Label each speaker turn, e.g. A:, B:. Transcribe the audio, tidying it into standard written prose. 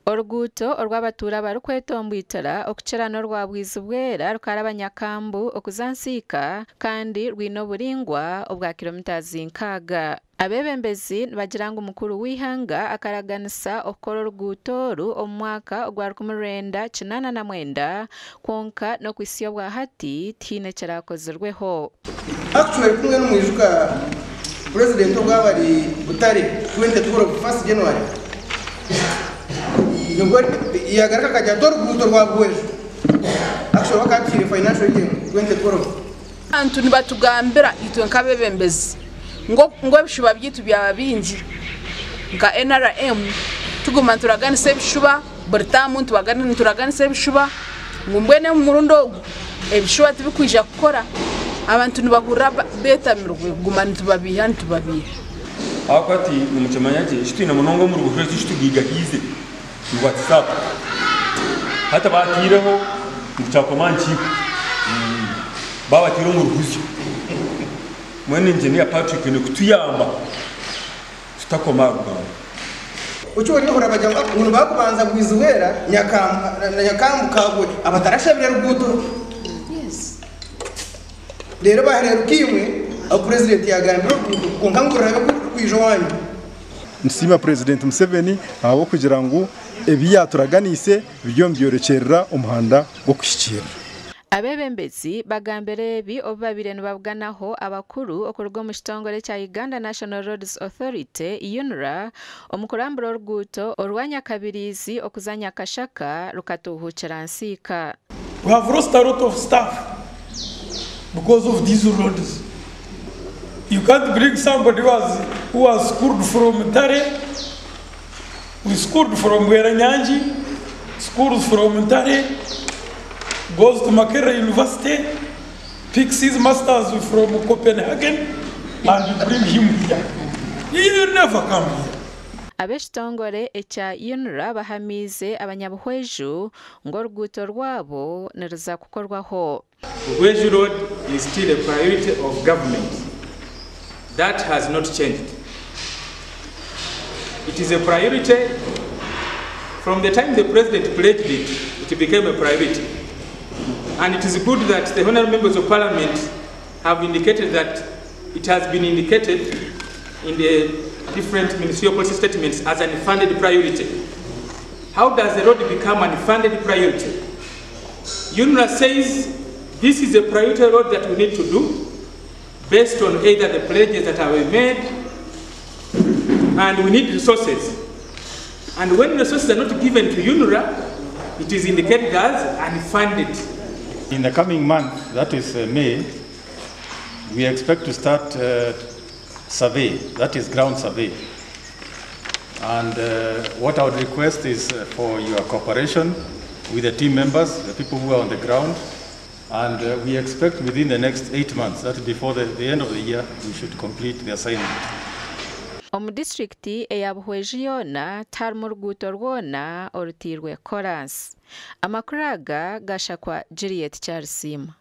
A: Oruguuto orw'abatuura barikwetomboitera okukira n'orwa Bwizibwera rukaraba Nyakambu okuza Nsiika kandi rwine oburaingwa obwa kilomita 6. Abeebembezi nibagira ngu mukuru w'eihanga akaraganisa okukora oruguuto oru omu mwaka ogwa 1989 kwonka n'okuhitsya obwa hati tihaine ekirakozirweho.
B: Actually kumwe n'omwijuka president obwaba ari Butare 2012 1st January nibwo yagaruka akagira ati oruguuto rwa Buhweju actually bakatwire financial year 2012.
C: Abantu nibatugambira itwe nk'abeebembezi ngu ebishuba byaitu byaba bingi nka NRM tuguma nituraganisa ebishuba buri taamu nituraganisa ebishuba ngu mbwenu omu murundi ogu ebishuba tibikwija kukora abantu nibahurira betamirwe kuguma nitubabiiha nitubabiiha.
D: Ahabw'okuba ati nimukimanya gye eki twine munonga omuri Buhweju eki tugigahiize ni WhatsApp. Hati baataireho ngu kyakoma aha nkiiko, baabataire omu ruhuzyo. Mbwenu Engineer Patrick oine kutuyamba tutakoma aha rugambo.
B: Eki orihurira bagira ngu nibakubanza Bwizibwera Nyakambu Kabwe abatarashabire ruguuto. Reero bahereruka imwe ahu purezidenti yagambire oruguuto kwonka ngu rurabe rurikwija owanyu.
E: Nitusiima Purezidenti Museveni ahabw'okugira ngu ebi yaaturaganiise biriyo nibyorekyerera omuhanda gw'okuhikiirira.
A: Abeebembezi bagambire ebi obu babaire nibabuganaho abakuru okuruga omu kitongore kya Uganda National Roads Authority, UNRA, omu kurambura oruguuto orwa Nyakabiriizi okuza Nyakashaka rukatuuhuukira Nsiika.
F: We have lost a lot of staff because of these roads. You can't bring somebody who has, who was schooled from Ntare, who schooled from Bweranyangi, schools from Ntare, goes to Makerere University, picks his masters from Copenhagen, and you bring him here. He will never come here.
A: Ab'ekitongore ekya UNRA bahamiize abanyabuhweju ngu oruguuto rwabo niruza kukorwaho.
G: Buhweju Road is still a priority of government. That has not changed. It is a priority. From the time the president pledged it, it became a priority. And it is good that the honorable members of parliament have indicated that it has been indicated in the different ministerial policy statements as an unfunded priority. How does the road become an unfunded priority? UNRA says this is a priority road that we need to do based on either the pledges that have been made, and we need resources. And when resources are not given to UNRA, it is indicated as unfunded.
H: In the coming month, that is May, we expect to start survey, that is ground survey. And what I would request is for your cooperation with the team members, the people who are on the ground, and we expect within the next 8 months, that before the end of the year, we should complete the assignment.
A: Omu disitulikiti eya Buhweju yoona tiharimu ruguuto rwona orutairwe koraansi. Amakuru aga gashakwa Juliet Kyarisiima.